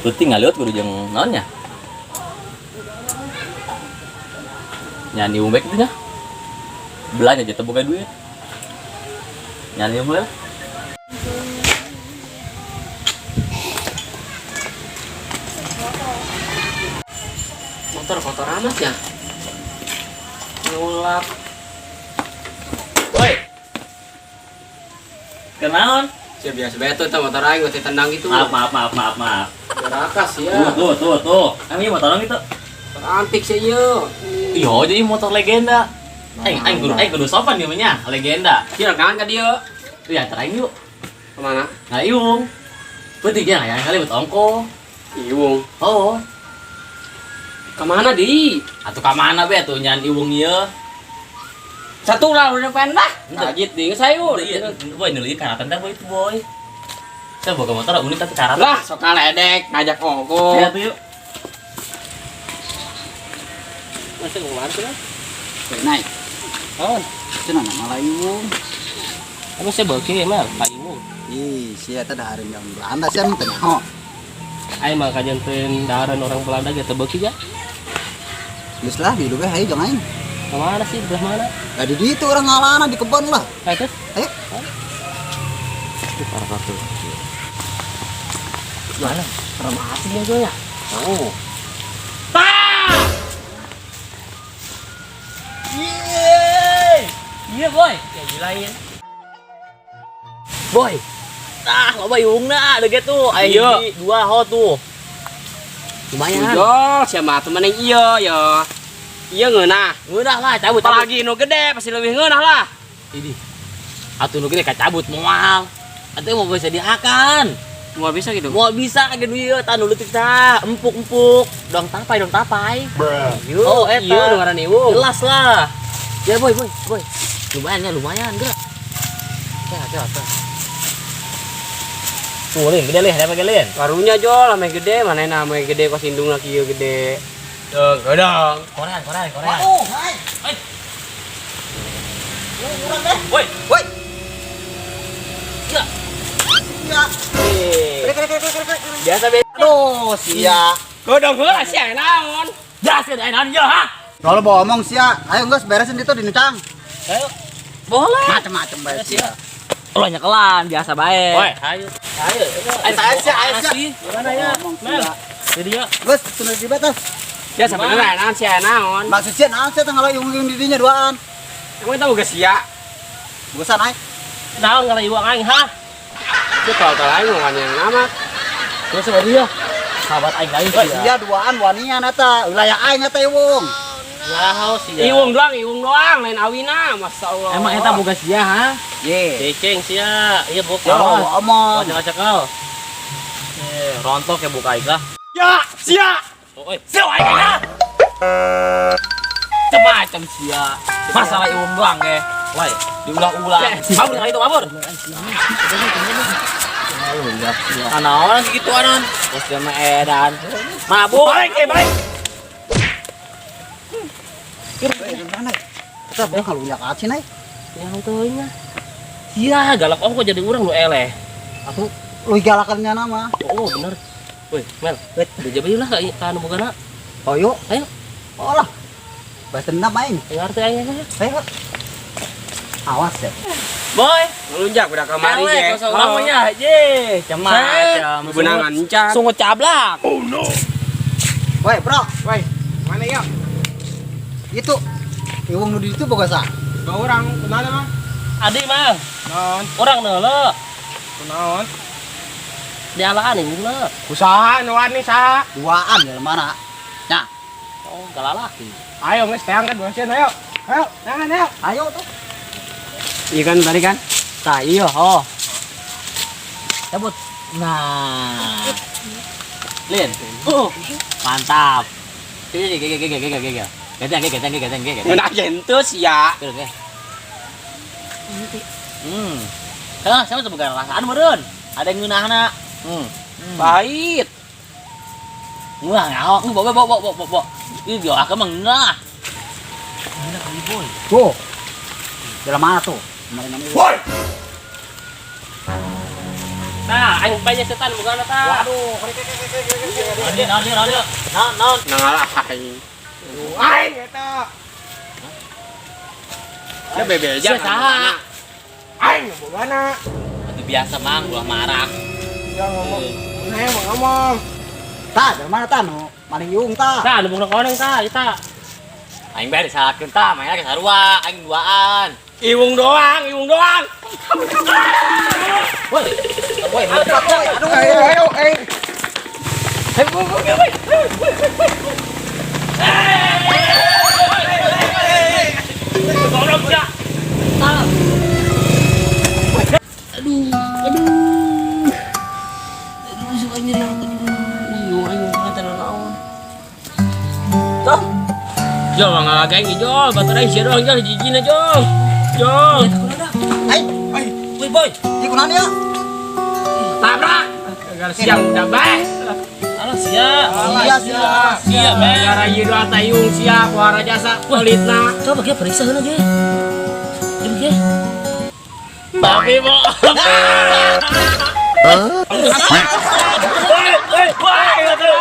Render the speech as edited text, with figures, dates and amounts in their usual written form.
Leutik ngaliwat kudu jeung naon nya? Nyan ieu baik nya. Belanja aja teu boga duit. Nyan ieu mah. Motor kotor amat ya. Ngulap. Woi. Kenaon? Sia biasa bae tuh motor aing teh tendang gitu. Maaf, maaf, maaf, maaf, maaf. Berakas ya. Tuh, tuh, tuh, tuh. Emang iya motor orang itu? Motor antik sih ieu. Iya, jadi motor legenda. Aing, aing kudu sopan dia nya, legenda. Kira kan ka dieu. Tuh ya, antar aing yuk. Kemana? Nah, iung. Penting ya, yang kali buat ongko. Iwung. Oh, Kemana di? atuh ka mana be atuh nyan iwung ieu? Satu lah udah pengen lah. Ente. Kajit di geus ayo. Iya, boy nuli karatan teh boy itu boy. Saya boga motor unik tapi karatan. Lah, sok ledek ngajak ongko. Ya tuh yuk. Masih kemana sih? Naik. Oh, Cenah nama layu. kamu sih beuki mah Pak Iwung. Ih, sia teh dahareun yang Belanda sia mah teh nyaho. Aing mah kajanten dahareun orang Belanda ge teu beuki ya. Geus lah di bae hayu jeung aing. Kemana sih? Belah mana? Lah di ditu urang ngalana di kebon lah. Kayak terus? Ayo. Mana? Serem amat dia tuh ya. Oh. Yeay! Iya, boy. Ya gila ya. Boy. Tah, loba iwungna ada gitu. Aya Iya. hiji, dua ho tuh. Lumayan. Ujol, siapa tuh mana iya ya. Iya ngeunah. Ngeunah lah, cabut. cabut. Apalagi nu gede pasti lebih ngeunah lah. Ini. Atuh nu gede kacabut moal. Atuh mau bisa diakan. Mau bisa gitu. Mau bisa kagak duit tah nu leutik tah, empuk-empuk. Dong tapai, dong tapai. Oh, eta. Iya nu ngaran iwung. Jelas lah. Ya boy, boy, boy. Lumayan ya, lumayan gerak. Oke, oke, oke. Tuh, Lin, gede Lin, dapat Lin. Karunya jol, ame gede, mana ame gede kos indung lagi ieu gede. Tuh, gedang. Korean, Korean, Korean. Oh, hai. Oi. Urang deh. Woi. Woi. Ya. Ya. Kere kere kere kere kere. Biasa biasa. Aduh, sia. Godong heula sia naon? Jas ke naon ya, ha? Lalu bawa omong sia. Ayo geus beresin ditu di nucang. Ayo. Boleh. Macem-macem bae sia. Ulah nyekelan, biasa bae. Woi, ayo. Ayo. Ayo sia, ayo sia. Gimana ya? Ngomong Mel. sia. Jadi ya. Geus tuna di batas. Ya sebenarnya naon sia naon? Maksud sia naon sia teh ngala iwung di dinya duaan. Emang tahu geus sia? Bosan aing. Naon ngala iwang aing ha? Itu kalau aing mau yang nama. Terus sama dia. Sahabat aing lain sih. Sia duaan wanian eta, wilayah aing eta iwung. Ngaho sih. Iwung doang, lain awina, masya Allah. Emang eta boga sia, ha? Ye. Ceceng sia, iya buka. Ya bawa omong. Wajah cakal. Eh, rontok ya buka aing lah. Ya, sia. Oh, oi. Sia aing ha. Macam-macam sia. Masalah iwung doang ge. Woi, diulang-ulang. Mabur kali itu, mabur. Anaon gitu anon. Terus dia mah edan. Mabur. Balik, balik. Kita bang kalau udah kacin ay. Yang teuing. Sia, galak ongko jadi urang nu eleh. Aku lu galakannya nama. Oh, bener. Woi, Mel, udah jabai lah ka anu bogana. Oh yuk. Ayo. Oh lah. Bahas dendam aing. Ngarti aing ya. Ayo. Awas ya. Boy, Ngelunjak udah kamari eleh ge. kosong urang mah nya. Ye, macam-macam. Bebenangan encan. Sungut cablak. Woi, bro. Woi, mana ya? Itu iwung nu di ditu boga sa. Dua orang, kemana mah? Adi mah, Naon? urang neuleuh. Kunaon? Dialaan ini mah. Usaha nu wani saha? Duaan ya mana? Nah, Oh, galalaki. Ayo geus teang kan dua ayo. Ayo, tangan ayo. ayo tuh. Iya kan tadi kan? Tah iya, oh. Cabut. Nah. Lin. Mantap. Gege gege gege gege gege. Gede gege gede gede gege. Ngeunah gentus ya. Gede. Hah, sama tuh bukan rasaan meureun. Ada yang ngeunahna. Pahit. Wah, ngaho, bawa bawa bawa bawa bawa. Ih, dia akan mah ngeunah. Ngeunah kali boy. Tuh. Dalam mana tuh? Kemarin namanya. Woi. Tah, aing banyak setan bukan tah. Waduh, krik krik krik krik krik. Naon naon naon naon naon. Nangalah aing. Aing eta. Ya bebeja. Sia saha? Aing bogana. Itu biasa, Mang, ulah marah. Ya ngomong. Nah, mau ngomong. Tah, dari mana tah nu? Maling iung tah. Tah, nu bukan koneng tah, eta. Aing bae disalahkeun tah, mainnya ke sarua, aing duaan. Iwung doang, iwung doang. Woi, woi, Aduh, ayo ayo ayo. Goblok sia. Aduh, aduh. Aduh, suka nyeri aku. Aduh, aing bukan naon. Tuh. Jo, ngalagain jo, batur aing sia doang jo, jijina jo. Jo. Ai, ai. Woi, boy. Ieu kunaon ya? Tabrak. Gagal siang udah bae. Alah sia. Sia sia. Sia, be. Gara ieu doang tayung sia kuara jasa pelitna. Coba ge periksa heula ge. Coba ge. Tapi mau. Woi, woi, woi.